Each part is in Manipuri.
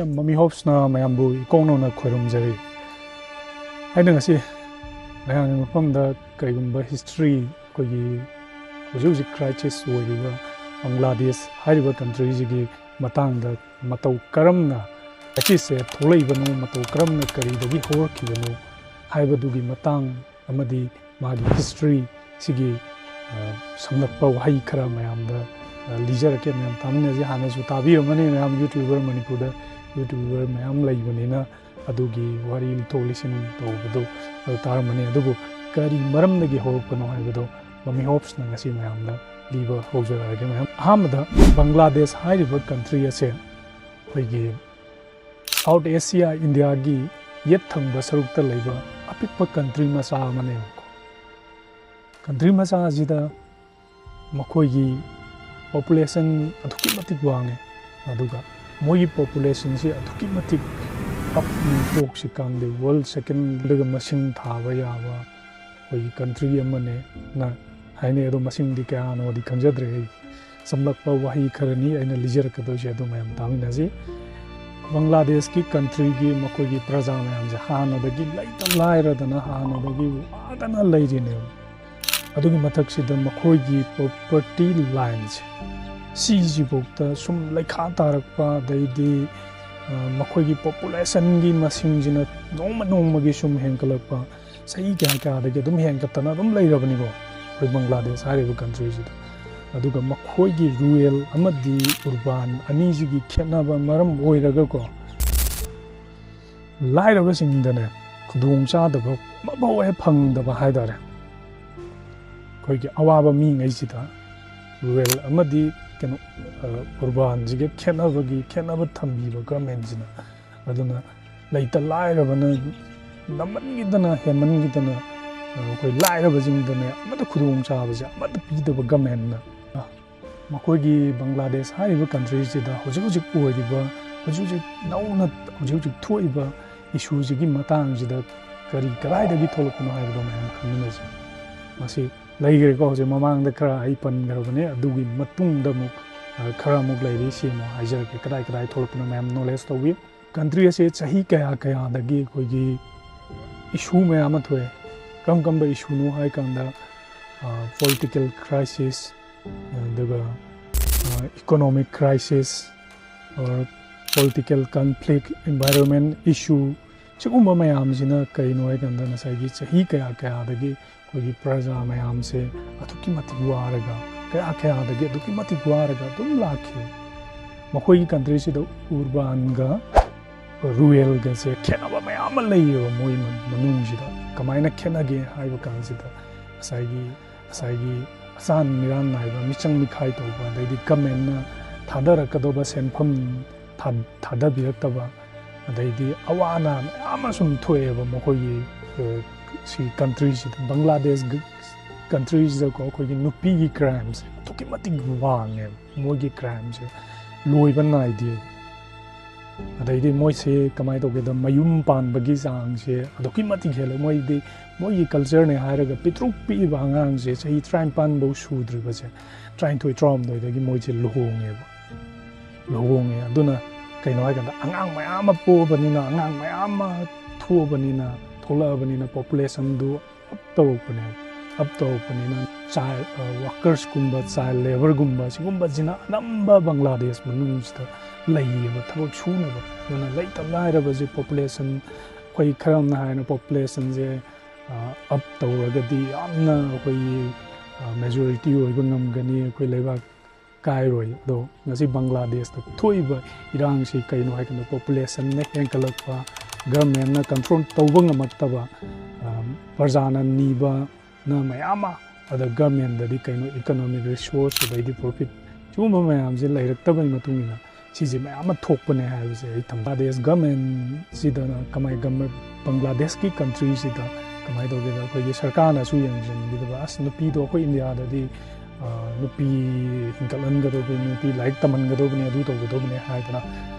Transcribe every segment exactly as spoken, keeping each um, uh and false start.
ꯃꯃꯤ ꯍꯣꯞꯁꯅ ꯃꯌꯥꯝꯕꯨ ꯏꯀꯣꯛ ꯅꯧꯅ ꯈꯣꯏꯔꯨꯝꯖꯔꯤ꯫ ꯑꯩꯅ ꯉꯁꯤ ꯃꯌꯥꯝꯒꯤ ꯃꯐꯝꯗ ꯀꯔꯤꯒꯨꯝꯕ ꯍꯤꯁꯇ꯭ꯔꯤ, ꯑꯩꯈꯣꯏꯒꯤ ꯍꯧꯖꯤꯛ ꯍꯧꯖꯤꯛ ꯀ꯭ꯔꯥꯏꯁꯤꯁ ꯑꯣꯏꯔꯤꯕ ꯕꯪꯒ꯭ꯂꯥꯗꯦꯁ ꯍꯥꯏꯔꯤꯕ ꯀꯟꯇ꯭ꯔꯤꯁꯤꯒꯤ ꯃꯇꯥꯡꯗ, ꯃꯇꯧ ꯀꯔꯝꯅ ꯀ꯭ꯔꯥꯏꯁꯤꯁꯁꯦ ꯊꯣꯛꯂꯛꯏꯕꯅꯣ, ꯃꯇꯧ ꯀꯔꯝꯅ ꯀꯔꯤꯗꯒꯤ ꯍꯧꯔꯛꯈꯤꯕꯅꯣ ꯍꯥꯏꯕꯗꯨꯒꯤ ꯃꯇꯥꯡ ꯑꯃꯗꯤ ꯃꯥꯒꯤ ꯍꯤꯁꯇ꯭ꯔꯤ ꯁꯤꯒꯤ, ꯑ, ꯁꯝꯂꯞꯄ ꯋꯥꯍꯩ ꯈꯔ ꯃꯌꯥꯝꯗ, ꯑ, ꯂꯤꯖꯔꯛꯀꯦ꯫ ꯃꯌꯥꯝ ꯇꯥꯃꯤꯟꯅꯁꯤ꯫ ꯍꯥꯟꯅꯁꯨ ꯇꯥꯕꯤꯔꯝꯃꯅꯤ, ꯃꯌꯥꯝ YouTuber, ꯃꯅꯤꯄꯨꯔꯗ YouTuber ꯃꯌꯥꯝ ꯂꯩꯕꯅꯤꯅ ꯑꯗꯨꯒꯤ ꯋꯥꯔꯤ ꯂꯤꯊꯣꯛ ꯂꯤꯁꯤꯟ ꯇꯧꯕꯗꯣ ꯑꯗꯨ ꯇꯥꯔꯝꯃꯅꯤ꯫ ꯑꯗꯨꯕꯨ ꯀꯔꯤ ꯃꯔꯝꯗꯒꯤ ꯍꯧꯔꯛꯄꯅꯣ ꯍꯥꯏꯕꯗꯣ ꯃꯃꯤ ꯍꯣꯞꯁꯅ ꯉꯁꯤ ꯃꯌꯥꯝꯗ ꯂꯤꯕ ꯍꯧꯖꯔꯛꯑꯒꯦ꯫ ꯃꯌꯥꯝ, ꯑꯍꯥꯟꯕꯗ ꯕꯪꯒ꯭ꯂꯥꯗꯦꯁ ꯍꯥꯏꯔꯤꯕ ꯀꯟꯇ꯭ꯔꯤ ꯑꯁꯦ ꯑꯩꯈꯣꯏꯒꯤ ꯁꯥꯎꯠ ꯑꯦꯁꯤꯌꯥ, ꯏꯟꯗꯤꯌꯥꯒꯤ ꯌꯦꯠ ꯊꯪꯕ ꯁꯔꯨꯛꯇ ꯂꯩꯕ ꯑꯄꯤꯛꯄ ꯀꯟꯇ꯭ꯔꯤ ꯃꯆꯥ ꯑꯃꯅꯦꯕꯀꯣ꯫ ꯀꯟꯇ꯭ꯔꯤ ꯃꯆꯥ ꯑꯁꯤꯗ ꯃꯈꯣꯏꯒꯤ ꯄꯣꯄꯨꯂꯦꯁꯟ ꯑꯗꯨꯛꯀꯤ ꯃꯇꯤꯛ ꯋꯥꯡꯉꯦ, ꯑꯗꯨꯒ ꯃꯣꯏꯒꯤ ꯄꯣꯄꯨꯂꯦꯁꯟꯁꯤ ꯑꯗꯨꯛꯀꯤ ꯃꯇꯤꯛ ꯑꯞ ꯇꯣꯛꯁꯤ ꯀꯥꯟꯗꯦ, ꯋꯥꯔꯜ ꯁꯦꯀꯦꯟꯗꯒ ꯃꯁꯤꯡ ꯊꯥꯕ ꯌꯥꯕ ꯑꯩꯈꯣꯏꯒꯤ ꯀꯟꯇ꯭ꯔꯤ ꯑꯃꯅꯦꯅ ꯍꯥꯏꯅꯩ꯫ ꯑꯗꯣ ꯃꯁꯤꯡꯗꯤ ꯀꯌꯥꯅꯣꯗꯤ ꯈꯪꯖꯗ꯭ꯔꯦ꯫ ꯑꯩ ꯆꯝꯂꯛꯄ ꯋꯥꯍꯩ ꯈꯔꯅꯤ ꯑꯩꯅ ꯂꯤꯖꯔꯛꯀꯗꯣꯏꯁꯦ, ꯑꯗꯨ ꯃꯌꯥꯝ ꯇꯥꯃꯤꯟꯅꯁꯤ꯫ ꯕꯪꯒ꯭ꯂꯥꯗꯦꯁꯀꯤ ꯀꯟꯇ꯭ꯔꯤꯒꯤ ꯃꯈꯣꯏꯒꯤ ꯄ꯭ꯔꯖꯥ ꯃꯌꯥꯝꯁꯦ ꯍꯥꯟꯅꯗꯒꯤ ꯂꯩꯇ ꯂꯥꯏꯔꯗꯅ, ꯍꯥꯟꯅꯗꯒꯤ ꯋꯥꯗꯅ ꯂꯩꯔꯤꯅꯦꯕ꯫ ꯑꯗꯨꯒꯤ ꯃꯊꯛꯁꯤꯗ ꯃꯈꯣꯏꯒꯤ ꯄ꯭ꯔꯣꯄꯔꯇꯤ ꯂꯥꯏꯟꯁꯦ, ꯁꯤꯁꯤꯐꯥꯎꯗ ꯁꯨꯝ ꯂꯩꯈꯥ ꯇꯥꯔꯛꯄ, ꯑꯗꯩꯗꯤ, ꯑ, ꯃꯈꯣꯏꯒꯤ ꯄꯣꯄꯨꯂꯦꯁꯟꯒꯤ ꯃꯁꯤꯡꯁꯤꯅ ꯅꯣꯡꯃ ꯅꯣꯡꯃꯒꯤ ꯁꯨꯝ ꯍꯦꯟꯒꯠꯂꯛꯄ, ꯆꯍꯤ ꯀꯌꯥ ꯀꯌꯥꯗꯒꯤ ꯑꯗꯨꯝ ꯍꯦꯟꯒꯠꯇꯅ ꯑꯗꯨꯝ ꯂꯩꯔꯕꯅꯤꯀꯣ ꯑꯩꯈꯣꯏ ꯕꯪꯒ꯭ꯂꯥꯗꯦꯁ ꯍꯥꯏꯔꯤꯕ ꯀꯟꯇ꯭ꯔꯤꯁꯤꯗ꯫ ꯑꯗꯨꯒ ꯃꯈꯣꯏꯒꯤ ꯔꯨꯔꯦꯜ ꯑꯃꯗꯤ ꯎꯔꯕꯥꯟ ꯑꯅꯤꯁꯤꯒꯤ ꯈꯦꯠꯅꯕ ꯃꯔꯝ ꯑꯣꯏꯔꯒꯀꯣ, ꯂꯥꯏꯔꯕꯁꯤꯡꯗꯅꯦ ꯈꯨꯗꯣꯡꯆꯥꯗꯕ ꯑꯃꯐꯥꯎ ꯍꯦꯛ ꯐꯪꯗꯕ ꯍꯥꯏ ꯇꯥꯔꯦ꯫ ꯑꯩꯈꯣꯏꯒꯤ ꯑꯋꯥꯕ ꯃꯤꯉꯩꯁꯤꯗ ꯔꯨꯔꯦꯜ ꯑꯃꯗꯤ ꯀꯩꯅꯣ, ꯑ, ꯎꯔꯕꯥꯟꯁꯤꯒ ꯈꯦꯠꯅꯕꯒꯤ, ꯈꯦꯠꯅꯕ ꯊꯝꯕꯤꯕ ꯒꯃꯦꯟꯁꯤꯅ꯫ ꯑꯗꯨꯅ ꯂꯩꯇ ꯂꯥꯏꯔꯕꯅ ꯅꯝꯃꯟꯈꯤꯗꯅ, ꯍꯦꯟꯃꯟꯈꯤꯗꯅ, ꯑ, ꯑꯩꯈꯣꯏ ꯂꯥꯏꯔꯕꯁꯤꯡꯗꯅꯦ ꯑꯃꯠꯇ ꯈꯨꯗꯣꯡꯆꯥꯕꯁꯦ ꯑꯃꯠꯇ ꯄꯤꯗꯕ ꯒꯃꯦꯟꯅ꯫ ꯃꯈꯣꯏꯒꯤ ꯕꯪꯒ꯭ꯂꯥꯗꯦꯁ ꯍꯥꯏꯔꯤꯕ ꯀꯟꯇ꯭ꯔꯤꯁꯤꯗ ꯍꯧꯖꯤꯛ ꯍꯧꯖꯤꯛ ꯑꯣꯏꯔꯤꯕ, ꯍꯧꯖꯤꯛ ꯍꯧꯖꯤꯛ ꯅꯧꯅ ꯍꯧꯖꯤꯛ ꯍꯧꯖꯤꯛ ꯊꯣꯛꯏꯕ ꯏꯁꯨꯁꯤꯒꯤ ꯃꯇꯥꯡꯁꯤꯗ ꯀꯔꯤ ꯀꯗꯥꯏꯗꯒꯤ ꯊꯣꯛꯂꯛꯄꯅꯣ ꯍꯥꯏꯕꯗꯣ ꯃꯌꯥꯝ ꯈꯪꯃꯤꯟꯅꯁꯤ꯫ ꯃꯁꯤ ꯂꯩꯈ꯭ꯔꯦꯀꯣ, ꯍꯧꯖꯤꯛ ꯃꯃꯥꯡꯗ ꯈꯔ ꯑꯩ ꯄꯟꯈ꯭ꯔꯕꯅꯦ꯫ ꯑꯗꯨꯒꯤ ꯃꯇꯨꯡꯗ ꯑꯃꯨꯛ ꯑ, ꯈꯔ ꯑꯃꯨꯛ ꯂꯩꯔꯤ, ꯁꯤ ꯑꯃꯨꯛ ꯍꯥꯏꯖꯔꯛꯀꯦ, ꯀꯗꯥꯏ ꯀꯗꯥꯏ ꯊꯣꯛꯂꯛꯄꯅꯣ ꯃꯌꯥꯝ knowledge ꯇꯧꯕꯤꯌꯨ꯫ Country ꯑꯁꯦ ꯆꯍꯤ ꯀꯌꯥ ꯀꯌꯥꯗꯒꯤ ꯑꯩꯈꯣꯏꯒꯤ issue ꯃꯌꯥꯝ ꯑꯃ ꯊꯣꯛꯑꯦ꯫ ꯀꯔꯝ ꯀꯔꯝꯕ issueꯅꯣ ꯍꯥꯏ ꯀꯥꯟꯗ, ꯑ, political crisis, ꯑꯗꯨꯒ, ꯑ, economic crisis, or political conflict, environment issue, ꯁꯤꯒꯨꯝꯕ ꯃꯌꯥꯝꯁꯤꯅ ꯀꯩꯅꯣ ꯍꯥꯏ ꯀꯥꯟꯗ, ꯉꯁꯥꯏꯒꯤ ꯆꯍꯤ ꯀꯌꯥ ꯀꯌꯥꯗꯒꯤ ꯑꯩꯈꯣꯏꯒꯤ ꯄ꯭ꯔꯖꯥ ꯃꯌꯥꯝꯁꯦ ꯑꯗꯨꯛꯀꯤ ꯃꯇꯤꯛ ꯋꯥꯔꯒ, ꯀꯌꯥ ꯀꯌꯥꯗꯒꯤ ꯑꯗꯨꯛꯀꯤ ꯃꯇꯤꯛ ꯋꯥꯔꯒ ꯑꯗꯨꯝ ꯂꯥꯛꯈꯤ꯫ ꯃꯈꯣꯏꯒꯤ countryꯁꯤꯗ urbanꯒ ruralꯒꯁꯦ ꯈꯦꯠꯅꯕ ꯃꯌꯥꯝ ꯑꯃ ꯂꯩꯌꯦꯕ꯫ ꯃꯣꯏ ꯃ-, ꯃꯅꯨꯡꯁꯤꯗ ꯀꯃꯥꯏꯅ ꯈꯦꯠꯅꯒꯦ ꯍꯥꯏꯕ ꯀꯥꯟꯁꯤꯗ, ꯉꯁꯥꯏꯒꯤ, ꯉꯁꯥꯏꯒꯤ ꯑꯆꯥꯟ ꯃꯤꯔꯥꯟ ꯅꯥꯏꯕ, ꯃꯤꯆꯪ ꯃꯤꯈꯥꯏ ꯇꯧꯕ, ꯑꯗꯩꯗꯤ governmentꯅ ꯊꯥꯗꯔꯛꯀꯗꯧꯕ ꯁꯦꯟꯐꯝ ꯊꯥ-, ꯊꯥꯗꯕꯤꯔꯛꯇꯕ, ꯑꯗꯩꯗꯤ ꯑꯋꯥ ꯑꯅꯥ ꯃꯌꯥꯝ ꯑꯃ ꯁꯨꯝ ꯊꯣꯛꯑꯦꯕ ꯃꯈꯣꯏꯒꯤ, ꯑ, ꯁꯤ countryꯁꯤꯗ꯫ ꯕꯪꯒ꯭ꯂꯥꯗꯦꯁ ꯒ-, countryꯁꯤꯗꯀꯣ ꯑꯩꯈꯣꯏꯒꯤ ꯅꯨꯄꯤꯒꯤ crimeꯁꯦ ꯑꯗꯨꯛꯀꯤ ꯃꯇꯤꯛ ꯋꯥꯡꯉꯦꯕ, ꯃꯣꯏꯒꯤ crimeꯁꯦ ꯂꯣꯏꯕ ꯅꯥꯏꯗꯦ꯫ ꯑꯗꯩꯗꯤ ꯃꯣꯏꯁꯦ ꯀꯃꯥꯏꯅ ꯇꯧꯒꯦꯗ, ꯃꯌꯨꯝ ꯄꯥꯟꯕꯒꯤ ꯆꯥꯡꯁꯦ ꯑꯗꯨꯛꯀꯤ ꯃꯇꯤꯛ ꯍꯦꯜꯂꯦ꯫ ꯃꯣꯏꯗꯤ ꯃꯣꯏꯒꯤ cultureꯅꯦ ꯍꯥꯏꯔꯒ ꯄꯤꯛꯇ꯭ꯔꯨꯛ ꯄꯤꯛꯏꯕ ꯑꯉꯥꯡꯁꯦ, ꯆꯍꯤ ꯇꯔꯥꯅꯤꯄꯥꯟ ꯐꯧ ꯁꯨꯗ꯭ꯔꯤꯕꯁꯦ, ꯇꯔꯥꯅꯤꯊꯣꯏ, ꯇꯔꯥꯍꯨꯝꯗꯣꯏꯗꯒꯤ ꯃꯣꯏꯁꯦ ꯂꯨꯍꯣꯡꯉꯦꯕ, ꯂꯨꯍꯣꯡꯉꯦ꯫ ꯑꯗꯨꯅ ꯀꯩꯅꯣ ꯍꯥꯏꯀꯥꯟꯗ, ꯑꯉꯥꯡ ꯃꯌꯥꯝ ꯑꯃ ꯄꯣꯛꯑꯕꯅꯤꯅ, ꯑꯉꯥꯡ ꯃꯌꯥꯝ ꯑꯃ ꯊꯣꯛꯑꯕꯅꯤꯅ, ꯊꯣꯛꯂꯛꯑꯕꯅꯤꯅ, populationꯗꯨ up ꯇꯧꯔꯛꯄꯅꯦꯕ꯫ Up ꯇꯧꯔꯛꯄꯅꯤꯅ child, ꯑ, workersꯀꯨꯝꯕ, child labourꯒꯨꯝꯕ ꯁꯤꯒꯨꯝꯕꯁꯤꯅ ꯑꯅꯝꯕ ꯕꯪꯒ꯭ꯂꯥꯗꯦꯁ ꯃꯅꯨꯡꯁꯤꯗ ꯂꯩꯌꯦꯕ, ꯊꯕꯛ ꯁꯨꯅꯕ꯫ ꯑꯗꯨꯅ ꯂꯩꯇ ꯂꯥꯏꯔꯕꯁꯦ, population, ꯑꯩꯈꯣꯏ ꯈꯔ ꯑꯃꯅ ꯍꯥꯏꯅ populationꯁꯦ, ꯑ, up ꯇꯧꯔꯒꯗꯤ ꯌꯥꯝꯅ ꯑꯩꯈꯣꯏꯒꯤ, ꯑ, majority ꯑꯣꯏꯕ ꯉꯝꯒꯅꯤ, ꯑꯩꯈꯣꯏ ꯂꯩꯕꯥꯛ ꯀꯥꯏꯔꯣꯏ꯫ ꯑꯗꯣ ꯉꯁꯤ ꯕꯪꯒ꯭ꯂꯥꯗꯦꯁꯇ ꯊꯣꯛꯏꯕ ꯏꯔꯥꯡꯁꯤ ꯀꯩꯅꯣ ꯍꯥꯏ ꯀꯥꯟꯗ, populationꯅ ꯍꯦꯟꯒꯠꯂꯛꯄ, governmentꯅ control ꯇꯧꯕ ꯉꯝꯃꯛꯇꯕ, ꯑ, ꯄ꯭ꯔꯖꯥꯅ ꯅꯤꯕꯅ ꯃꯌꯥꯝ ꯑꯃ, ꯑꯗ governmentꯗꯗꯤ ꯀꯩꯅꯣ economic resource, ꯑꯗꯩꯗꯤ profit, ꯁꯤꯒꯨꯝꯕ ꯃꯌꯥꯝꯁꯦ ꯂꯩꯔꯛꯇꯕꯒꯤ ꯃꯇꯨꯡ ꯏꯟꯅ ꯁꯤꯁꯦ ꯃꯌꯥꯝ ꯑꯃ ꯊꯣꯛꯄꯅꯦ ꯍꯥꯏꯕꯁꯦ ꯑꯩ ꯊꯝ-, ꯕꯪꯒ꯭ꯂꯥꯗꯦꯁ governmentꯁꯤꯗꯅ ꯀꯃꯥꯏ-, ꯒꯃ-, ꯕꯪꯒ꯭ꯂꯥꯗꯦꯁꯀꯤ countryꯁꯤꯗ ꯀꯃꯥꯏꯅ ꯇꯧꯒꯦꯗ, ꯑꯩꯈꯣꯏꯒꯤ ꯁꯔꯀꯥꯔꯅꯁꯨ ꯌꯦꯡꯁꯤꯟꯕꯤꯗꯕ, "ꯑꯁ, ꯅꯨꯄꯤꯗꯣ ꯑꯩꯈꯣꯏ ꯏꯟꯗꯤꯌꯥꯗꯗꯤ, ꯑ, ꯅꯨꯄꯤ ꯍꯤꯡꯒꯠꯍꯟꯒꯗꯧꯕꯅꯤ, ꯅꯨꯄꯤ ꯂꯥꯏꯔꯤꯛ ꯇꯝꯍꯟꯒꯗꯧꯕꯅꯤ, ꯑꯗꯨ ꯇꯧꯒꯗꯧꯕꯅꯤ" ꯍꯥꯏꯗꯅ꯫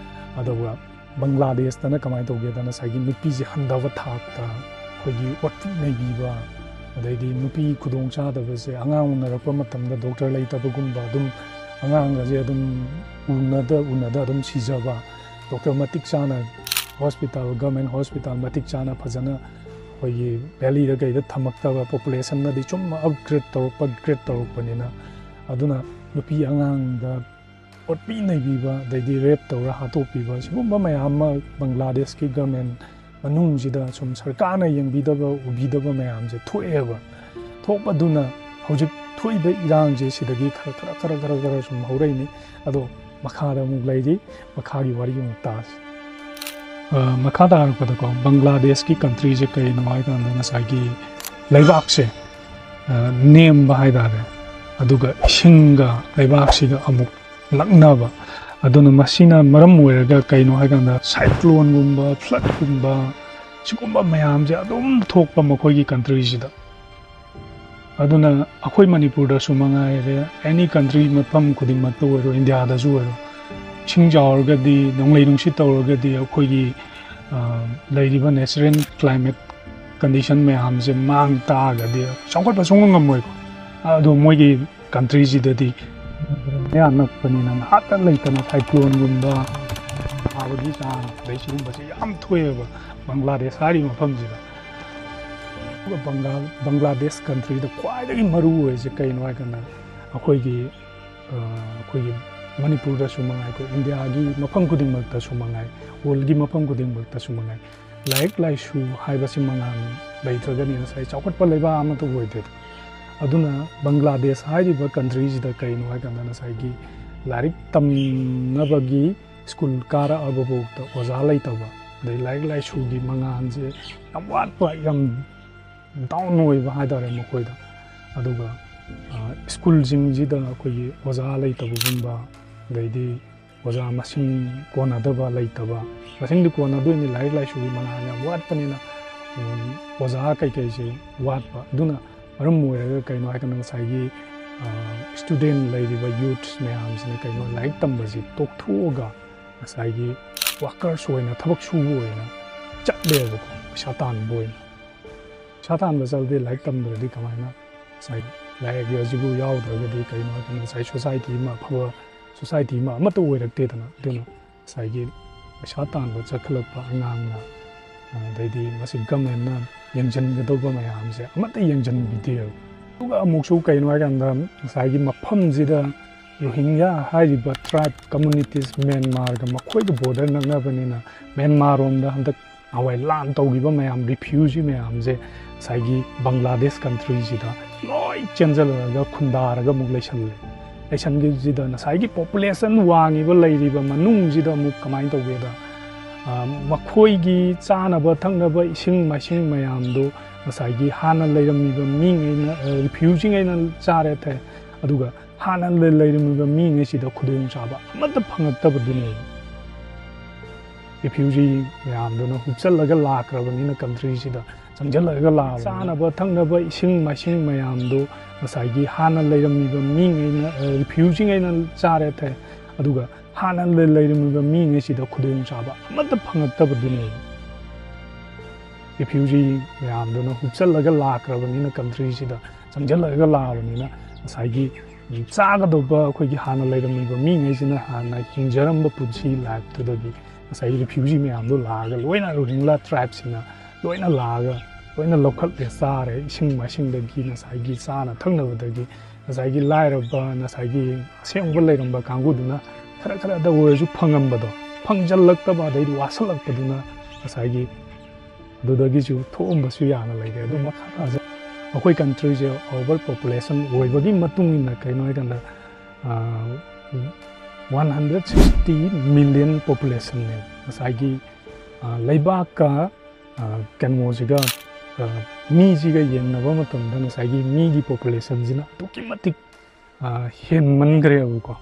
ꯑꯗꯨꯒ ꯕꯪꯒ꯭ꯂꯥꯗꯦꯁꯇꯅ ꯀꯃꯥꯏꯅ ꯇꯧꯒꯦꯗ, ꯉꯁꯥꯏꯒꯤ ꯅꯨꯄꯤꯁꯦ ꯍꯟꯊꯕ ꯊꯥꯛꯇ ꯑꯩꯈꯣꯏꯒꯤ ꯑꯣꯠꯄꯤ ꯅꯩꯕꯤꯕ, ꯑꯗꯩꯗꯤ ꯅꯨꯄꯤ ꯈꯨꯗꯣꯡ ꯆꯥꯗꯕꯁꯦ, ꯑꯉꯥꯡ ꯎꯅꯔꯛꯄ ꯃꯇꯝꯗ doctor ꯂꯩꯇꯕꯒꯨꯝꯕ, ꯑꯗꯨꯝ ꯑꯉꯥꯡꯒꯁꯦ ꯑꯗꯨꯝ ꯎꯅꯗ ꯎꯅꯗ ꯑꯗꯨꯝ ꯁꯤꯖꯕ, ꯗꯣꯛꯇꯔ ꯃꯇꯤꯛ ꯆꯥꯅ ꯍꯣꯁꯄꯤꯇꯥꯜ, ꯒꯚꯔꯟꯃꯦꯟ ꯍꯣꯁꯄꯤꯇꯥꯜ ꯃꯇꯤꯛ ꯆꯥꯅ ꯐꯖꯅ ꯑꯩꯈꯣꯏꯒꯤ ꯚꯦꯂꯤꯗ ꯀꯩꯗ ꯊꯝꯃꯛꯇꯕ, ꯄꯣꯄꯨꯂꯦꯁꯟꯅꯗꯤ ꯁꯨꯝ ꯑꯞꯒ꯭ꯔꯦꯗ ꯇꯧꯔꯛꯄ, ꯒ꯭ꯔꯦꯗ ꯇꯧꯔꯛꯄꯅꯤꯅ, ꯑꯗꯨꯅ ꯅꯨꯄꯤ ꯑꯉꯥꯡꯗ ꯑꯣꯠꯄꯤ ꯅꯩꯕꯤꯕ, ꯑꯗꯩꯗꯤ ꯔꯦꯞ ꯇꯧꯔ ꯍꯥꯠꯇꯣꯛꯄꯤꯕ, ꯁꯤꯒꯨꯝꯕ ꯃꯌꯥꯝ ꯑꯃ ꯕꯪꯒ꯭ꯂꯥꯗꯦꯁꯀꯤ ꯒꯚꯔꯟꯃꯦꯟ ꯃꯅꯨꯡꯁꯤꯗ ꯁꯨꯝ ꯁꯔꯀꯥꯔꯅ ꯌꯦꯡꯕꯤꯗꯕ ꯎꯕꯤꯗꯕ ꯃꯌꯥꯝꯁꯦ ꯊꯣꯛꯑꯦꯕ꯫ ꯊꯣꯛꯄꯗꯨꯅ ꯍꯧꯖꯤꯛ ꯊꯣꯛꯏꯕ ꯏꯔꯥꯡꯁꯦ ꯁꯤꯗꯒꯤ ꯈꯔ ꯈꯔ ꯈꯔ ꯈꯔ ꯈꯔ ꯁꯨꯝ ꯍꯧꯔꯛꯏꯅꯤ꯫ ꯑꯗꯣ ꯃꯈꯥꯗ ꯑꯃꯨꯛ ꯂꯩꯔꯤ, ꯃꯈꯥꯒꯤ ꯋꯥꯔꯤ ꯑꯃꯨꯛ ꯇꯥꯁꯤ꯫ ꯑ, ꯃꯈꯥ ꯇꯥꯔꯛꯄꯗꯀꯣ, ꯕꯪꯒ꯭ꯂꯥꯗꯦꯁꯀꯤ ꯀꯟꯇ꯭ꯔꯤꯁꯦ ꯀꯩꯅꯣ ꯍꯥꯏꯀꯥꯟꯗ, ꯉꯁꯥꯏꯒꯤ ꯂꯩꯕꯥꯛꯁꯦ, ꯑ, ꯅꯦꯝꯕ ꯍꯥꯏꯇꯥꯔꯦ, ꯑꯗꯨꯒ ꯏꯁꯤꯡꯒ ꯂꯩꯕꯥꯛꯁꯤꯒ ꯑꯃꯨꯛ ꯅꯛꯅꯕ꯫ ꯑꯗꯨꯅ ꯃꯁꯤꯅ ꯃꯔꯝ ꯑꯣꯏꯔꯒ ꯀꯩꯅꯣ ꯍꯥꯏꯀꯥꯟꯗ, ꯁꯥꯏꯀ꯭ꯂꯣꯟꯒꯨꯝꯕ, ꯐ꯭ꯂꯠꯀꯨꯝꯕ, ꯁꯤꯒꯨꯝꯕ ꯃꯌꯥꯝꯁꯦ ꯑꯗꯨꯝ ꯊꯣꯛꯄ ꯃꯈꯣꯏꯒꯤ ꯀꯟꯇ꯭ꯔꯤꯁꯤꯗ꯫ ꯑꯗꯨꯅ ꯑꯩꯈꯣꯏ ꯃꯅꯤꯄꯨꯔꯗꯁꯨ ꯃꯉꯥꯏꯔꯦ, ꯑꯦꯅꯤ ꯀꯟꯇ꯭ꯔꯤ, ꯃꯐꯝ ꯈꯨꯗꯤꯡꯃꯛꯇ ꯑꯣꯏꯔꯣ, ꯏꯟꯗꯤꯌꯥꯗꯁꯨ ꯑꯣꯏꯔꯣ, ꯏꯁꯤꯡ ꯆꯥꯎꯔꯒꯗꯤ, ꯅꯣꯡꯂꯩ ꯅꯨꯡꯁꯤꯠ ꯇꯧꯔꯒꯗꯤ, ꯑꯩꯈꯣꯏꯒꯤ, ꯑ, ꯂꯩꯔꯤꯕ ꯅꯦꯆꯔꯦꯜ ꯀ꯭ꯂꯥꯏꯃꯦꯠ ꯀꯟꯗꯤꯁꯟ ꯃꯌꯥꯝꯁꯦ ꯃꯥꯡ ꯇꯥꯔꯒꯗꯤ ꯆꯥꯎꯈꯠꯄ ꯁꯨꯡꯉꯝ ꯉꯝꯃꯣꯏꯀꯣ꯫ ꯑꯗꯣ ꯃꯣꯏꯒꯤ ꯀꯟꯇ꯭ꯔꯤꯁꯤꯗꯗꯤ ꯃꯌꯥ ꯅꯛꯄꯅꯤꯅ ꯉꯥꯏꯍꯥꯛꯇ ꯂꯩꯇꯅ ꯁꯥꯏꯀ꯭ꯂꯣꯟꯒꯨꯝꯕ ꯇꯥꯕꯒꯤ ꯆꯥꯡ, ꯑꯗꯩ ꯁꯤꯒꯨꯝꯕꯁꯦ ꯌꯥꯝ ꯊꯣꯛꯑꯦꯕ ꯕꯪꯒ꯭ꯂꯥꯗꯦꯁ ꯍꯥꯏꯔꯤꯕ ꯃꯐꯝꯁꯤꯗ꯫ ꯑꯗꯨꯒ ꯕꯪꯒ꯭ꯂꯥ-, ꯕꯪꯒ꯭ꯂꯥꯗꯦꯁ ꯀꯟꯇ꯭ꯔꯤꯗ ꯈ꯭ꯋꯥꯏꯗꯒꯤ ꯃꯔꯨ ꯑꯣꯏꯔꯤꯁꯦ ꯀꯩꯅꯣ ꯍꯥꯏ ꯀꯥꯟꯗ, ꯑꯩꯈꯣꯏꯒꯤ, ꯑ, ꯑꯩꯈꯣꯏꯒꯤ ꯃꯅꯤꯄꯨꯔꯗꯁꯨ ꯃꯉꯥꯏ, ꯑꯩꯈꯣꯏ ꯏꯟꯗꯤꯌꯥꯒꯤ ꯃꯐꯝ ꯈꯨꯗꯤꯡꯃꯛꯇꯁꯨ ꯃꯉꯥꯏ, ꯋꯥꯔꯜꯒꯤ ꯃꯐꯝ ꯈꯨꯗꯤꯡꯃꯛꯇꯁꯨ ꯃꯉꯥꯏ, ꯂꯥꯏꯔꯤꯛ ꯂꯥꯏꯁꯨ ꯍꯥꯏꯕꯁꯤ ꯃꯉꯥꯜ ꯂꯩꯇ꯭ꯔꯒꯗꯤ ꯉꯁꯥꯏ ꯆꯥꯎꯈꯠꯄ ꯂꯩꯕꯥꯛ ꯑꯃꯠꯇ ꯑꯣꯏꯗꯦ꯫ ꯑꯗꯨꯅ ꯕꯪꯒ꯭ꯂꯥꯗꯦꯁ ꯍꯥꯏꯔꯤꯕ ꯀꯟꯇ꯭ꯔꯤꯁꯤꯗ ꯀꯩꯅꯣ ꯍꯥꯏ ꯀꯥꯟꯗ, ꯉꯁꯥꯏꯒꯤ ꯂꯥꯏꯔꯤꯛ ꯇꯝꯅꯕꯒꯤ ꯁ꯭ꯀꯨꯜ ꯀꯥꯔꯛꯑꯕꯐꯥꯎꯗ ꯑꯣꯖꯥ ꯂꯩꯇꯕ, ꯑꯗꯩ ꯂꯥꯏꯔꯤꯛ ꯂꯥꯏꯁꯨꯒꯤ ꯃꯉꯥꯜꯁꯦ ꯌꯥꯝ ꯋꯥꯠꯄ, ꯌꯥꯝ ꯗꯥꯎꯟ ꯑꯣꯏꯕ ꯍꯥꯏꯇꯥꯔꯦ ꯃꯈꯣꯏꯗ꯫ ꯑꯗꯨꯒ, ꯑ, ꯁ꯭ꯀꯨꯜꯁꯤꯡꯁꯤꯗ ꯑꯩꯈꯣꯏꯒꯤ ꯑꯣꯖꯥ ꯂꯩꯇꯕꯒꯨꯝꯕ, ꯑꯗꯩꯗꯤ ꯑꯣꯖꯥ ꯃꯁꯤꯡ ꯀꯣꯟꯅꯗꯕ, ꯂꯩꯇꯕ, ꯃꯁꯤꯡꯗꯤ ꯀꯣꯟꯅꯗꯣꯏꯅꯤ, ꯂꯥꯏꯔꯤꯛ ꯂꯥꯏꯁꯨꯒꯤ ꯃꯉꯥꯜ ꯌꯥꯝ ꯋꯥꯠꯄꯅꯤꯅ, ꯎꯝ, ꯑꯣꯖꯥ ꯀꯩꯀꯩꯁꯦ ꯋꯥꯠꯄ꯫ ꯑꯗꯨꯅ ꯃꯔꯝ ꯑꯣꯏꯔꯒ ꯀꯩꯅꯣ ꯍꯥꯏꯀꯥꯟꯗ, ꯉꯁꯥꯏꯒꯤ, ꯑ, ꯁ꯭ꯇꯨꯗꯦꯟ ꯂꯩꯔꯤꯕ ꯌꯨꯠꯁ ꯃꯌꯥꯝꯁꯤꯅ ꯀꯩꯅꯣ, ꯂꯥꯏꯔꯤꯛ ꯇꯝꯕꯁꯤ ꯇꯣꯛꯊꯣꯛꯑꯒ ꯉꯁꯥꯏꯒꯤ ꯋꯥꯀꯔꯁ ꯑꯣꯏꯅ, ꯊꯕꯛ ꯁꯨꯕ ꯑꯣꯏꯅ ꯆꯠꯂꯦꯕꯀꯣ, ꯄꯩꯁꯥ ꯇꯥꯟꯕ ꯑꯣꯏꯅ꯫ ꯄꯩꯁꯥ ꯇꯥꯟꯕ ꯆꯠꯂꯗꯤ ꯂꯥꯏꯔꯤꯛ ꯇꯝꯗ꯭ꯔꯗꯤ ꯀꯃꯥꯏꯅ ꯉꯁꯥꯏ ꯂꯥꯏꯔꯤꯛ ꯑꯁꯤꯕꯨ ꯌꯥꯎꯗ꯭ꯔꯒꯗꯤ ꯀꯩꯅꯣ ꯍꯥꯏꯕꯗ ꯉꯁꯥꯏ ꯁꯣꯁꯥꯏꯇꯤ ꯑꯃ, ꯑꯐꯕ ꯁꯣꯁꯥꯏꯇꯤ ꯑꯃ ꯑꯃꯠꯇ ꯑꯣꯏꯔꯛꯇꯦꯗꯅ꯫ ꯑꯗꯨꯅ ꯉꯁꯥꯏꯒꯤ ꯄꯩꯁꯥ ꯇꯥꯟꯕ ꯆꯠꯈꯠꯂꯛꯄ ꯑꯉꯥꯡꯅ, ꯑꯗꯩꯗꯤ ꯃꯁꯤ ꯒꯃꯦꯟꯅ ꯌꯦꯡꯁꯤꯟꯒꯗꯧꯕ ꯃꯌꯥꯝꯁꯦ ꯑꯃꯠꯇ ꯌꯦꯡꯁꯤꯟꯕꯤꯗꯦꯕ꯫ ꯑꯗꯨꯒ ꯑꯃꯨꯛꯁꯨ ꯀꯩꯅꯣ ꯍꯥꯏꯀꯥꯟꯗ ꯉꯁꯥꯏꯒꯤ ꯃꯐꯝꯁꯤꯗ ꯔꯣꯍꯤꯡꯒ꯭ꯌꯥ ꯍꯥꯏꯔꯤꯕ tribe communities ꯃ꯭ꯌꯥꯟꯃꯥꯔꯒ ꯃꯈꯣꯏꯒ border ꯅꯛꯅꯕꯅꯤꯅ ꯃ꯭ꯌꯥꯟꯃꯥꯔ ꯔꯣꯝꯗ ꯍꯟꯗꯛ ꯅꯍꯥꯟꯋꯥꯏ ꯂꯥꯟ ꯇꯧꯈꯤꯕ ꯃꯌꯥꯝ refugee ꯃꯌꯥꯝꯁꯦ ꯉꯁꯥꯏꯒꯤ ꯕꯪꯒ꯭ꯂꯥꯗꯦꯁ countryꯁꯤꯗ ꯂꯣꯏ ꯆꯦꯟꯁꯤꯜꯂꯒ ꯈꯨꯟꯗꯥꯔꯒ ꯑꯃꯨꯛ ꯂꯩꯁꯜꯂꯦ꯫ ꯂꯩꯁꯟꯈꯤꯕꯁꯤꯗ ꯉꯁꯥꯏꯒꯤ population ꯋꯥꯡꯉꯤꯕ ꯂꯩꯔꯤꯕ ꯃꯅꯨꯡꯁꯤꯗ ꯑꯃꯨꯛ ꯀꯃꯥꯏꯅ ꯇꯧꯒꯦꯗ, ꯑ, ꯃꯈꯣꯏꯒꯤ ꯆꯥꯅꯕ ꯊꯛꯅꯕ ꯏꯁꯤꯡ ꯃꯥꯏꯁꯤꯡ ꯃꯌꯥꯝꯗꯣ ꯉꯁꯥꯏꯒꯤ ꯍꯥꯟꯅ ꯂꯩꯔꯝꯃꯤꯕ ꯃꯤꯉꯩꯅ, ꯑ, refugeeꯉꯩꯅ ꯆꯥꯔꯦ ꯊꯛꯑꯦ, ꯑꯗꯨꯒ ꯍꯥꯟꯅ ꯂꯩ-, ꯂꯩꯔꯝꯃꯤꯕ ꯃꯤꯉꯩꯁꯤꯗ ꯈꯨꯗꯣꯡꯆꯥꯕ ꯑꯃꯠꯇ ꯐꯪꯉꯛꯇꯕꯗꯨꯅꯦꯕ꯫ Refugee ꯃꯌꯥꯝꯗꯨꯅ ꯍꯨꯞꯆꯜꯂꯒ ꯂꯥꯛꯈ꯭ꯔꯕꯅꯤꯅ countryꯁꯤꯗ ꯆꯪꯁꯤꯜꯂꯒ ꯂꯥꯛꯑꯕꯅꯤꯅ꯫ ꯆꯥꯅꯕ ꯊꯛꯅꯕ ꯏꯁꯤꯡ ꯃꯥꯏꯁꯤꯡ ꯃꯌꯥꯝꯗꯣ ꯉꯁꯥꯏꯒꯤ ꯍꯥꯟꯅ ꯂꯩꯔꯝꯃꯤꯕ ꯃꯤꯉꯩꯅ, ꯑ, refugeeꯉꯩꯅ ꯆꯥꯔꯦ ꯊꯛꯑꯦ, ꯑꯗꯨꯒ ꯍꯥꯟꯅ ꯂꯩ-, ꯂꯩꯔꯝꯃꯤꯕ ꯃꯤꯉꯩꯁꯤꯗ ꯈꯨꯗꯣꯡꯆꯥꯕ ꯑꯃꯠꯇ ꯐꯪꯉꯛꯇꯕꯗꯨꯅꯦꯕ꯫ Refugee ꯃꯌꯥꯝꯗꯨꯅ ꯍꯨꯞꯆꯜꯂꯒ ꯂꯥꯛꯈ꯭ꯔꯕꯅꯤꯅ countryꯁꯤꯗ ꯆꯪꯁꯤꯜꯂꯒ ꯂꯥꯛꯑꯕꯅꯤꯅ ꯉꯁꯥꯏꯒꯤ ꯆꯥꯒꯗꯧꯕ ꯑꯩꯈꯣꯏꯒꯤ ꯍꯥꯟꯅ ꯂꯩꯔꯝꯃꯤꯕ ꯃꯤꯉꯩꯁꯤꯅ ꯍꯥꯟꯅ ꯍꯤꯡꯖꯔꯝꯕ ꯄꯨꯟꯁꯤ lifeꯇꯨꯗꯒꯤ ꯉꯁꯥꯏꯒꯤ refugee ꯃꯌꯥꯝꯗꯣ ꯂꯥꯛꯑꯒ ꯂꯣꯏꯅ ꯔꯣꯍꯤꯡꯒ꯭ꯌꯥ tribeꯁꯤꯡꯅ ꯂꯣꯏꯅ ꯂꯥꯛꯑꯒ ꯂꯣꯏꯅ ꯂꯧꯈꯠꯂꯦ, ꯆꯥꯔꯦ꯫ ꯏꯁꯤꯡ ꯃꯥꯏꯁꯤꯡꯗꯒꯤ ꯉꯁꯥꯏꯒꯤ ꯆꯥꯅ ꯊꯛꯅꯕꯗꯒꯤ ꯉꯁꯥꯏꯒꯤ ꯂꯥꯏꯔꯕ, ꯉꯁꯥꯏꯒꯤ ꯑꯁꯦꯡꯕ ꯂꯩꯔꯝꯕ ꯀꯥꯡꯕꯨꯗꯨꯅ ꯈꯔ ꯈꯔꯗ ꯑꯣꯏꯔꯁꯨ ꯐꯪꯉꯝꯕꯗꯣ ꯐꯪꯖꯜꯂꯛꯇꯕ, ꯑꯗꯩꯗꯤ ꯋꯥꯁꯜꯂꯛꯄꯗꯨꯅ ꯉꯁꯥꯏꯒꯤ ꯑꯗꯨꯗꯒꯤꯁꯨ ꯊꯣꯛꯑꯝꯕꯁꯨ ꯌꯥꯅ ꯂꯩꯔꯦ꯫ ꯑꯗꯨ ꯃꯈꯥ ꯇꯥꯖ-, ꯑꯩꯈꯣꯏ countryꯁꯦ over population ꯑꯣꯏꯕꯒꯤ ꯃꯇꯨꯡ ꯏꯟꯅ ꯀꯩꯅꯣ ꯍꯥꯏꯀꯥꯟꯗ, ꯑꯥ, one hundred sixty million populationꯅꯦ꯫ ꯉꯁꯥꯏꯒꯤ, ꯑꯥ, ꯂꯩꯕꯥꯛꯀ, ꯑꯥ, ꯀꯩꯅꯣꯁꯤꯒ, ꯑꯥ, ꯃꯤꯁꯤꯒ ꯌꯦꯡꯅꯕ ꯃꯇꯝꯗ ꯉꯁꯥꯏꯒꯤ ꯃꯤꯒꯤ populationꯁꯤꯅ ꯑꯗꯨꯛꯀꯤ ꯃꯇꯤꯛ, ꯑꯥ, ꯍꯦꯟꯃꯟꯈ꯭ꯔꯦꯕꯀꯣ꯫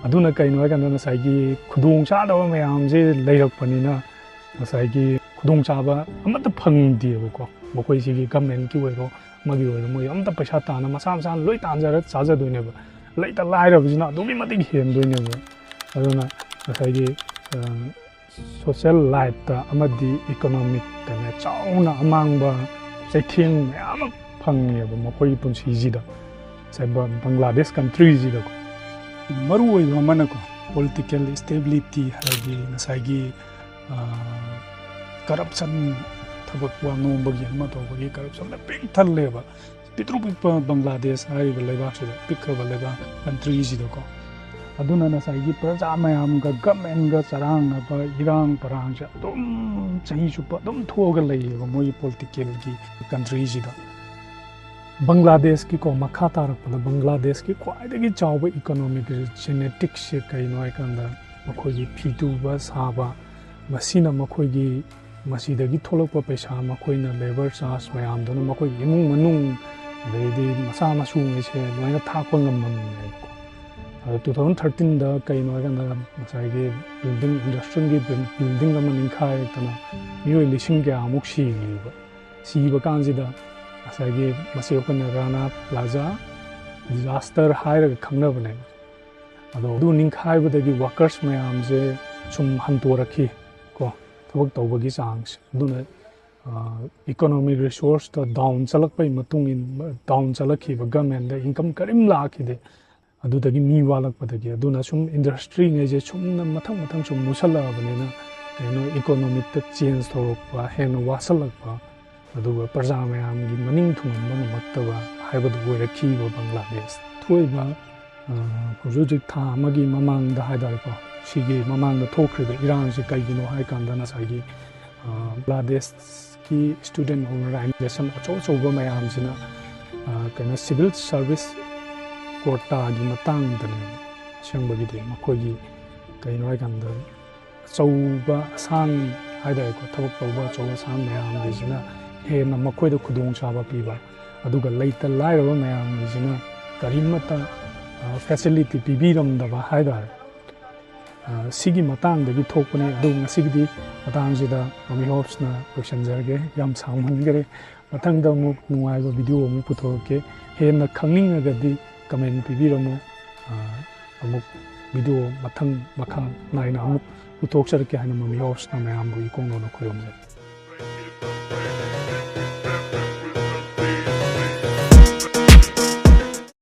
ꯑꯗꯨꯅ ꯀꯩꯅꯣ ꯍꯥꯏꯀꯥꯟꯗ ꯉꯁꯥꯏꯒꯤ ꯈꯨꯗꯣꯡ ꯆꯥꯗꯕ ꯃꯌꯥꯝꯁꯦ ꯂꯩꯔꯛꯄꯅꯤꯅ ꯉꯁꯥꯏꯒꯤ ꯈꯨꯗꯣꯡꯆꯥꯕ ꯑꯃꯠꯇ ꯐꯪꯗꯦꯕꯀꯣ꯫ ꯃꯈꯣꯏꯁꯤꯒꯤ governmentꯀꯤ ꯑꯣꯏꯔꯣ ꯑꯃꯒꯤ ꯑꯣꯏꯔꯣ ꯃꯣꯏ ꯑꯝꯇ ꯄꯩꯁꯥ ꯇꯥꯟꯅ ꯃꯁꯥ ꯃꯁꯥꯅ ꯂꯣꯏ ꯇꯥꯟꯖꯔ ꯆꯥꯖꯗꯣꯏꯅꯦꯕ꯫ ꯂꯩꯇ ꯂꯥꯏꯔꯕꯁꯤꯅ ꯑꯗꯨꯛꯀꯤ ꯃꯇꯤꯛ ꯍꯦꯟꯗꯣꯏꯅꯦꯕ꯫ ꯑꯗꯨꯅ ꯉꯁꯥꯏꯒꯤ, ꯑ, social lifeꯇ ꯑꯃꯗꯤ economicꯇꯅꯦ ꯆꯥꯎꯅ ꯑꯃꯥꯡꯕ ꯆꯩꯊꯦꯡ ꯃꯌꯥꯝ ꯑꯃ ꯐꯪꯉꯦꯕ ꯃꯈꯣꯏꯒꯤ ꯄꯨꯟꯁꯤꯁꯤꯗ, ꯉꯁꯥꯏ ꯕ-, ꯕꯪꯒ꯭ꯂꯥꯗꯦꯁ ꯀꯟꯇ꯭ꯔꯤꯁꯤꯗꯀꯣ꯫ ꯃꯔꯨ ꯑꯣꯏꯕ ꯑꯃꯅꯀꯣ, ꯄꯣꯂꯤꯇꯤꯀꯦꯜ ꯏꯁꯇꯦꯕꯤꯂꯤꯇꯤ, ꯍꯥꯏꯗꯤ ꯉꯁꯥꯏꯒꯤ, ꯑ, ꯀꯔꯞꯁꯟ, ꯊꯕꯛ ꯋꯥ ꯅꯣꯝꯕꯒꯤ ꯑꯃ ꯇꯧꯕꯒꯤ ꯀꯔꯞꯁꯟꯅ ꯄꯤꯛ ꯊꯜꯂꯦꯕ꯫ ꯄꯤꯛꯇ꯭ꯔꯨ ꯄꯤꯛꯄ ꯕꯪꯒ꯭ꯂꯥꯗꯦꯁ ꯍꯥꯏꯔꯤꯕ ꯂꯩꯕꯥꯛꯁꯤꯗ, ꯄꯤꯛꯈ꯭ꯔꯕ ꯂꯩꯕꯥꯛ, ꯀꯟꯇ꯭ꯔꯤꯁꯤꯗꯀꯣ꯫ ꯑꯗꯨꯅ ꯉꯁꯥꯏꯒꯤ ꯄ꯭ꯔꯖꯥ ꯃꯌꯥꯝꯒ ꯒꯃꯦꯟꯒ ꯆꯔꯥꯡꯅꯕ ꯏꯔꯥꯡ ꯄꯔꯥꯡꯁꯦ ꯑꯗꯨꯝ ꯆꯍꯤ ꯆꯨꯞꯄ ꯑꯗꯨꯝ ꯊꯣꯛꯑꯒ ꯂꯩꯌꯦꯕ ꯃꯣꯏꯒꯤ ꯄꯣꯂꯤꯇꯤꯀꯦꯜꯒꯤ ꯀꯟꯇ꯭ꯔꯤꯁꯤꯗ꯫ ꯕꯪꯒ꯭ꯂꯥꯗꯦꯁꯀꯤꯀꯣ, ꯃꯈꯥ ꯇꯥꯔꯛꯄꯗ ꯕꯪꯒ꯭ꯂꯥꯗꯦꯁꯀꯤ ꯈ꯭ꯋꯥꯏꯗꯒꯤ ꯆꯥꯎꯕ ꯏꯀꯣꯅꯣꯃꯤꯛ ꯖꯦꯅꯦꯇꯤꯛꯁꯁꯦ ꯀꯩꯅꯣ ꯍꯥꯏꯀꯥꯟꯗ, ꯃꯈꯣꯏꯒꯤ ꯐꯤ ꯇꯨꯕ ꯁꯥꯕ, ꯃꯁꯤꯅ ꯃꯈꯣꯏꯒꯤ, ꯃꯁꯤꯗꯒꯤ ꯊꯣꯛꯂꯛꯄ ꯄꯩꯁꯥ, ꯃꯈꯣꯏꯅ ꯂꯦꯕꯔ ꯆꯥꯔꯖ ꯃꯌꯥꯝꯗꯨꯅ ꯃꯈꯣꯏꯒꯤ ꯏꯃꯨꯡ ꯃꯅꯨꯡ, ꯑꯗꯩꯗꯤ ꯃꯆꯥ ꯃꯁꯨꯉꯩꯁꯦ ꯂꯣꯏꯅ ꯊꯥꯛꯄ ꯉꯝꯃꯝꯃꯦꯕꯀꯣ꯫ ꯑꯗꯣ two thousand thirteenꯗ ꯀꯩꯅꯣ ꯍꯥꯏꯀꯥꯟꯗ, ꯉꯁꯥꯏꯒꯤ ꯕꯤꯜꯗꯤꯡ, ꯏꯟꯗꯁꯇ꯭ꯔꯤꯌꯦꯜꯒꯤ ꯕꯤꯜ-, ꯕꯤꯜꯗꯤꯡ ꯑꯃ ꯅꯤꯡꯈꯥꯏꯔꯛꯇꯅ ꯃꯤꯑꯣꯏ ꯂꯤꯁꯤꯡ ꯀꯌꯥꯃꯨꯛ ꯁꯤꯈꯤꯕ꯫ ꯁꯤꯕ ꯀꯥꯟꯁꯤꯗ ꯉꯁꯥꯏꯒꯤ ꯃꯁꯤ ꯑꯩꯈꯣꯏꯅ ꯔꯥꯅꯥ ꯄ꯭ꯂꯥꯖꯥ ꯗꯤꯖꯥꯁꯇꯔ ꯍꯥꯏꯔꯒ ꯈꯪꯅꯕꯅꯦꯕ꯫ ꯑꯗꯣ ꯑꯗꯨ ꯅꯤꯡꯈꯥꯏꯕꯗꯒꯤ ꯋꯥꯀꯔꯁ ꯃꯌꯥꯝꯁꯦ ꯁꯨꯝ ꯍꯟꯇꯣꯔꯛꯈꯤ ꯀꯣ, ꯊꯕꯛ ꯇꯧꯕꯒꯤ ꯆꯥꯡꯁꯦ꯫ ꯑꯗꯨꯅ, ꯑ, ꯏꯀꯣꯅꯣꯃꯤꯛ ꯔꯤꯁꯣꯔꯁꯇ ꯗꯥꯎꯟ ꯆꯠꯂꯛꯄꯒꯤ ꯃꯇꯨꯡ ꯏꯟ, ꯗꯥꯎꯟ ꯆꯠꯂꯛꯈꯤꯕ, ꯒꯃꯦꯟꯗ ꯏꯟꯀꯝ ꯀꯔꯤꯝ ꯂꯥꯛꯈꯤꯗꯦ꯫ ꯑꯗꯨꯗꯒꯤ ꯃꯤ ꯋꯥꯠꯂꯛꯄꯗꯒꯤ, ꯑꯗꯨꯅ ꯁꯨꯝ ꯏꯟꯗꯁꯇ꯭ꯔꯤꯉꯩꯁꯦ ꯁꯨꯝꯅ ꯃꯊꯪ ꯃꯊꯪ ꯁꯨꯝ ꯃꯨꯠꯁꯜꯂꯛꯑꯕꯅꯤꯅ, ꯀꯩꯅꯣ, ꯏꯀꯣꯅꯣꯃꯤꯛꯇ ꯆꯦꯟꯖ ꯇꯧꯔꯛꯄ, ꯍꯦꯟꯅ ꯋꯥꯁꯜꯂꯛꯄ, ꯑꯗꯨꯒ ꯄ꯭ꯔꯖꯥ ꯃꯌꯥꯝꯒꯤ ꯃꯅꯤꯡ ꯊꯨꯡꯍꯟꯕ ꯉꯝꯃꯛꯇꯕ ꯍꯥꯏꯕꯗꯨ ꯑꯣꯏꯔꯛꯈꯤꯕ ꯕꯪꯒ꯭ꯂꯥꯗꯦꯁ꯫ ꯊꯣꯛꯏꯕ, ꯑ, ꯍꯧꯖꯤꯛ ꯍꯧꯖꯤꯛ ꯊꯥ ꯑꯃꯒꯤ ꯃꯃꯥꯡꯗ ꯍꯥꯏꯇꯥꯔꯦꯀꯣ, ꯁꯤꯒꯤ ꯃꯃꯥꯡꯗ ꯊꯣꯛꯈ꯭ꯔꯤꯕ ꯏꯔꯥꯡꯁꯤ ꯀꯩꯒꯤꯅꯣ ꯍꯥꯏ ꯀꯥꯟꯗ, ꯉꯁꯥꯏꯒꯤ, ꯑ, ꯕꯪꯒ꯭ꯂꯥꯗꯦꯁꯀꯤ ꯁ꯭ꯇꯨꯗꯦꯟ ꯑꯣꯔꯒꯅꯥꯏꯖꯦꯁꯟ ꯑꯆꯧ ꯑꯆꯧꯕ ꯃꯌꯥꯝꯁꯤꯅ, ꯑ, ꯀꯩꯅꯣ, ꯁꯤꯚꯤꯜ ꯁꯥꯔꯚꯤꯁ ꯀꯣꯇꯥꯒꯤ ꯃꯇꯥꯡꯗꯅꯦꯕ ꯑꯁꯦꯡꯕꯒꯤꯗꯤ꯫ ꯃꯈꯣꯏꯒꯤ ꯀꯩꯅꯣ ꯍꯥꯏꯀꯥꯟꯗ, ꯑꯆꯧꯕ ꯑꯁꯥꯡ ꯍꯥꯏꯇꯥꯔꯦꯀꯣ, ꯊꯕꯛ ꯇꯧꯕ ꯑꯆꯧ ꯑꯁꯥꯡ ꯃꯌꯥꯝꯒꯤꯁꯤꯅ ꯍꯦꯟꯅ ꯃꯈꯣꯏꯗ ꯈꯨꯗꯣꯡꯆꯥꯕ ꯄꯤꯕ, ꯑꯗꯨꯒ ꯂꯩꯇ ꯂꯥꯏꯔꯕ ꯃꯌꯥꯝꯒꯤꯁꯤꯅ ꯀꯔꯤꯃꯠꯇ, ꯑ, ꯐꯦꯁꯤꯂꯤꯇꯤ ꯄꯤꯕꯤꯔꯝꯗꯕ ꯍꯥꯏꯇꯥꯔꯦ꯫ ꯑ, ꯁꯤꯒꯤ ꯃꯇꯥꯡꯗꯒꯤ ꯊꯣꯛꯄꯅꯤ꯫ ꯑꯗꯨ ꯉꯁꯤꯒꯤꯗꯤ ꯃꯇꯥꯡꯁꯤꯗ ꯃꯃꯤ ꯍꯣꯞꯁꯅ ꯂꯣꯏꯁꯤꯟꯖꯔꯒꯦ꯫ ꯌꯥꯝ ꯁꯥꯡꯃꯟꯈꯔꯦ꯫ ꯃꯊꯪꯗ ꯑꯃꯨꯛ ꯅꯨꯡꯉꯥꯏꯕ ꯚꯤꯗꯤꯑꯣ ꯑꯃꯨꯛ ꯄꯨꯊꯣꯔꯛꯀꯦ꯫ ꯍꯦꯟꯅ ꯈꯪꯅꯤꯡꯉꯒꯗꯤ ꯀꯃꯦꯟ ꯄꯤꯕꯤꯔꯝꯃꯨ꯫ ꯑ, ꯑꯃꯨꯛ ꯚꯤꯗꯤꯑꯣ ꯃꯊꯪ ꯃꯈꯥ ꯅꯥꯏꯅ ꯑꯃꯨꯛ ꯄꯨꯊꯣꯛꯆꯔꯛꯀꯦ ꯍꯥꯏꯅ ꯃꯃꯤ ꯍꯣꯞꯁꯅ ꯃꯌꯥꯝꯕꯨ ꯏꯀꯣꯟ ꯀꯣꯟꯅ ꯈꯨꯔꯨꯝꯖꯔꯤ꯫